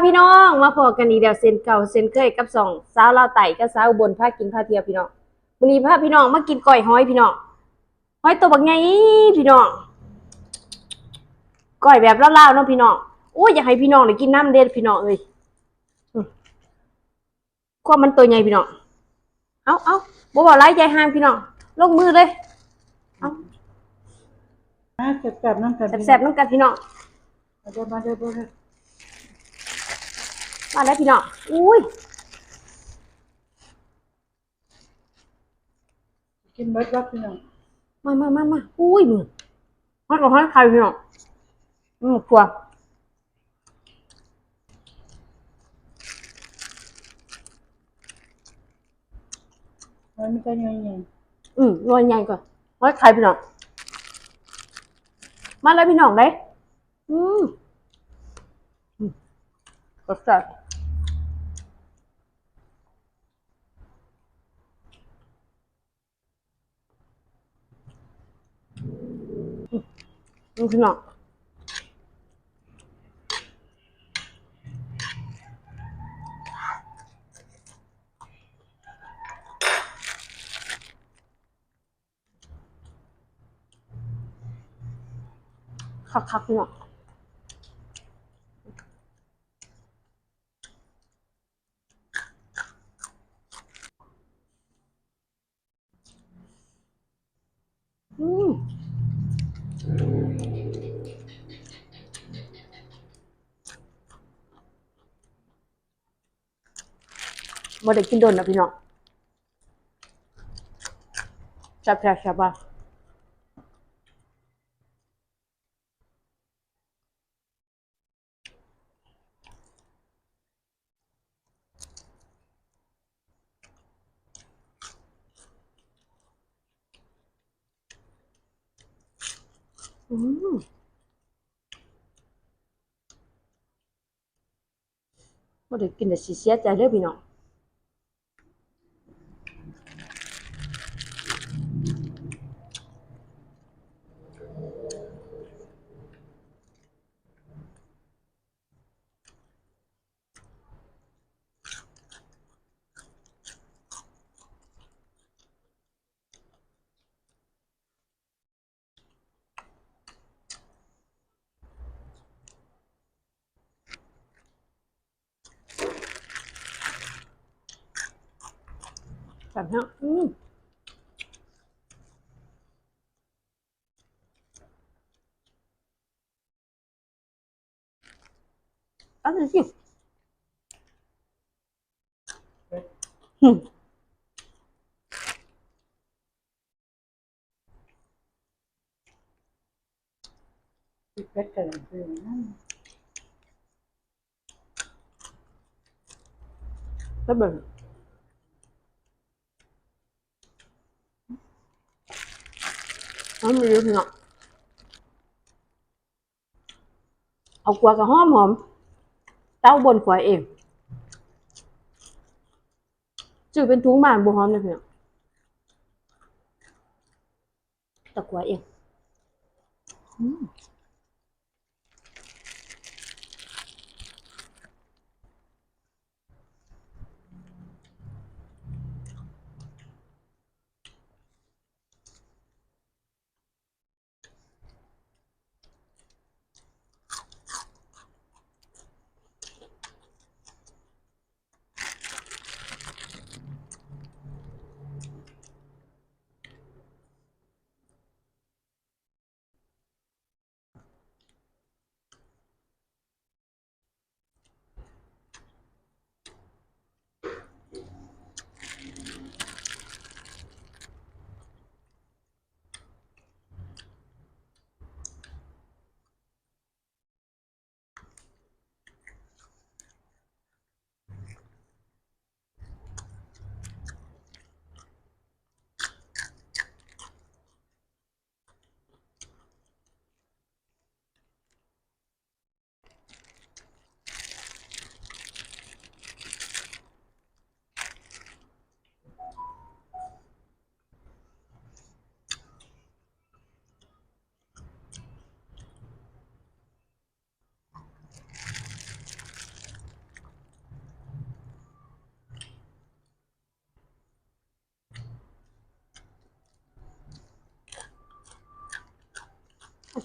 ພີ່ນ້ອງ ມາພໍ້ກັນອີກແລ້ວເຊັ່ນເກົ່າເຊັ່ນເຄີຍກັບຊ່ອງສາວລາວໃຕ້ກັບສາວອຸບົນພາກິນພາທ່ຽວພີ່ນ້ອງ. ມື້ນີ້ພາພີ່ນ້ອງມາກິນກ້ອຍຫອຍພີ່ນ້ອງ. ຫອຍໂຕບັກໃຫຍ່ພີ່ນ້ອງ. ກ້ອຍແບບລາວໆເນາະພີ່ນ້ອງ. ໂອ້ຍ ຢາກໃຫ້ພີ່ນ້ອງໄດ້ກິນນຳເດ້ພີ່ນ້ອງເອີຍ. ຄວາມມັນໂຕໃຫຍ່ພີ່ນ້ອງ. ເອົາ ເອົາ ບໍ່ເວົ້າຫຼາຍໃຈຫ່າງພີ່ນ້ອງ ລົງມືເລີຍ. ເອົາ ມາແຊບໆນຳກັນ ແຊບໆນຳກັນພີ່ນ້ອງ. ມາເດີ ມາເດີ ມາເດີ ມາເດີພີ່ນ້ອງ. ອຸ້ຍ ກິນເບິດບໍ່ພີ່ນ້ອງ? ມາ ມາ ມາ ມາ. ອຸ້ຍ ຫອຍ ຫອຍໄຂ່ພີ່ນ້ອງ. ອືມ ຄົວ ຫອຍມັນກໍໃຫຍ່ໆ. ອືມ ໜ່ວຍໃຫຍ່ກວ່າຫອຍໄຂ່ພີ່ນ້ອງ. ມາເລີຍພີ່ນ້ອງເດ້. ອືມ ອືມ ກໍແຊບ. ອືມ ພີ່ນ້ອງ ຄັກໆ ພີ່ນ້ອງ. ອືມ ບໍ່ໄດ້ກິນດົນນະພີ່ນ້ອງ. ແຊບໆ ແຊບບໍ່? ອືມ ບໍ່ໄດ້ກິນແລ້ວຊິເສຍໃຈເດີພີ່ນ້ອງ. ແຊບແຮງ ອືມ. ອັນນີ້ຊິ ອືມ ເຜັດກັນຄື ອືມ ແລ້ວເບິ່ງ ຫອມອີ່ຫຼີເນາະ. ເອົາຂົ້ວກໍຫອມໆ ເຕົ້າບົນຂົ້ວເອງ ຊື້ເປັນຖົງມາບໍ່ຫອມເດ້ພີ່ນ້ອງ ແຕ່ຂົ້ວເອງ ອືມ.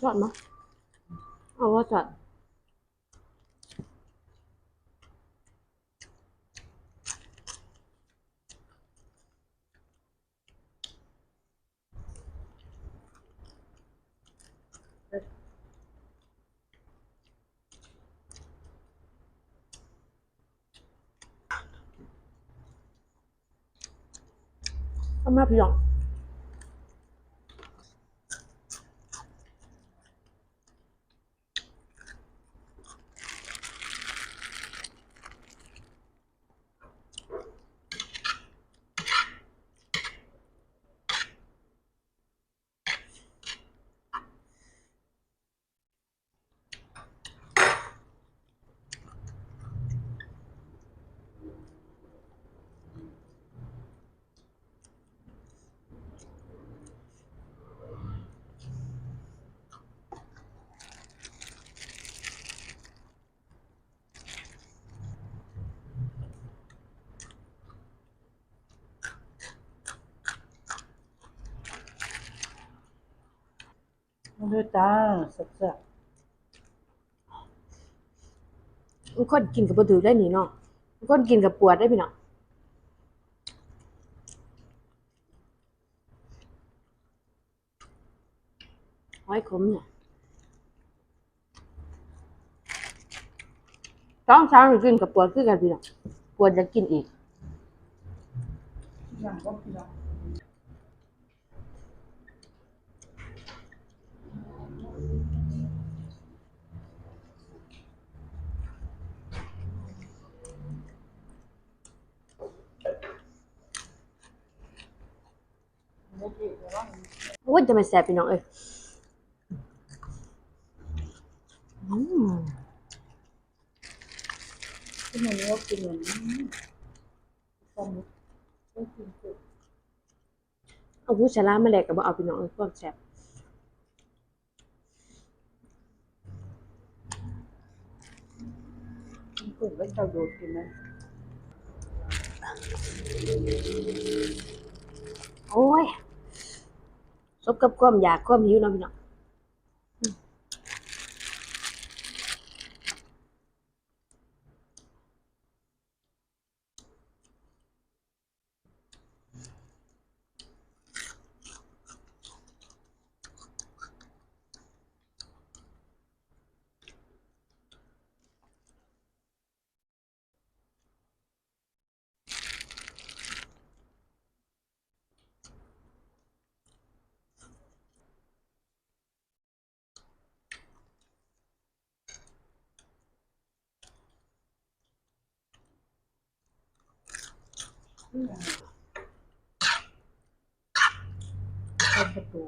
ຊອດມາ ເອົາວ່າຊອດ. ເອົາມາພີ່ນ້ອງ. ມາເດີຈ້າ ແຊບໆ. ບາງຄົນກິນກໍບໍ່ຖືກໄດ໋ນີ້ເນາະ ບາງຄົນກິນກໍປວດໄດ໋ພີ່ນ້ອງ. ຫອຍຂົມນີ້ ສອງສາມມື້ກິນກໍປວດຄືກັນພີ່ນ້ອງ ປວດຢາກກິນອີກ. ໂອ້ຍ ຈະແມ່ນແຊບພີ່ນ້ອງເອີຍ. ອືມ ກິນອັນນີ້ ກິນອັນນີ້ ປາໝຶກ ເອີ ກິນ ເອົາຫູສາລາມາແລກກໍບໍ່ເອົາ ພີ່ນ້ອງເອີຍ ຄວາມແຊບ. ໂອ້ຍ ສົມກັບຄວາມຢາກຄວາມຫິວເນາະພີ່ນ້ອງ. ເປັນປະຕູ.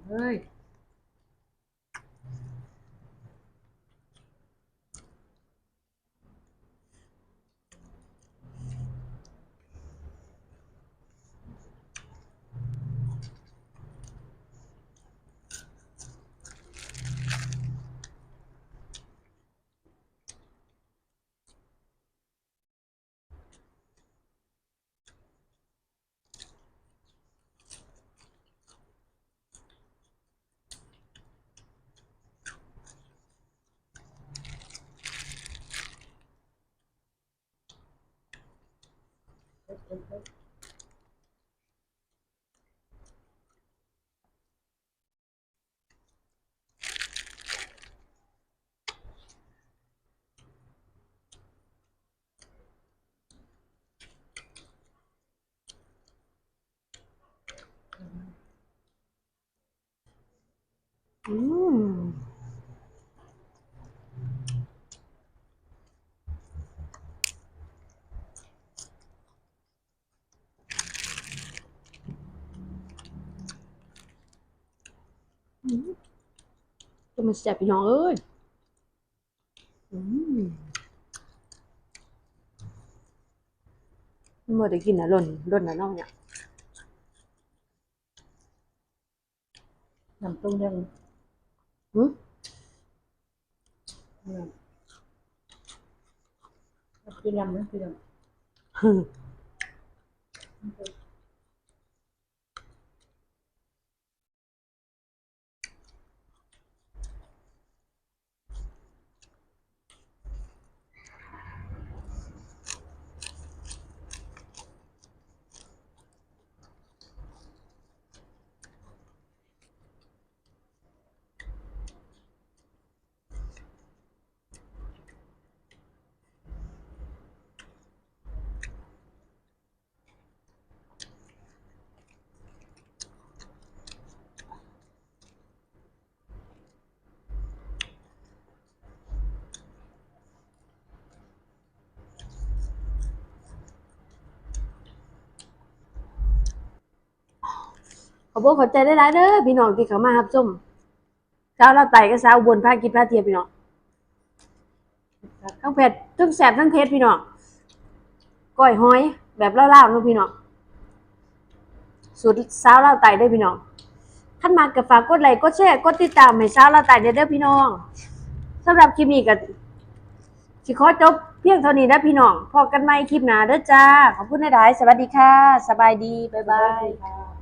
ເອີຍ. ອືມ. ອືມ ຈັ່ງມັນແຊບ ພີ່ນ້ອງເອີຍ. ອືມ ບໍ່ໄດ້ກິນນະ ດົນ ດົນແລ້ວເນາະເນຍ. ນ້ຳຕົ້ມຍັງ ຫືມ? ກິນນ້ຳມັນ ກິນນ້ຳ. ຂອບອົກຂອບໃຈຫຼາຍໆເດີພີ່ນ້ອງ ທີ່ເຂົ້າມາຮັບຊົມ ຊາວລາວໃຕ້ກັບຊາວອຸບົນພາກິນພາທ່ຽວພີ່ນ້ອງ. ທັງເຜັດ ທັງແຊບ ທັງເຜັດພີ່ນ້ອງ. ກ້ອຍຫອຍແບບລາວໆເນາະພີ່ນ້ອງ ສູດຊາວລາວໃຕ້ເດີພີ່ນ້ອງ. ຄັນມັກກໍຝາກກົດໄລ້ ກົດແຊ ກົດຕິດຕາມໃຫ້ຊາວລາວໃຕ້ແດ່ເດີພີ່ນ້ອງ. ສຳລັບຄລິບນີ້ກໍຊິຂໍຈົບພຽງເທົ່ານີ້ເດີພີ່ນ້ອງ. ພໍ້ກັນໃໝ່ຄລິບໜ້າເດີຈ້າ. ຂອບຄຸນຫຼາຍໆ. ສະຫວັດດີຄ່ະ. ສະບາຍດີ. ບາຍບາຍ.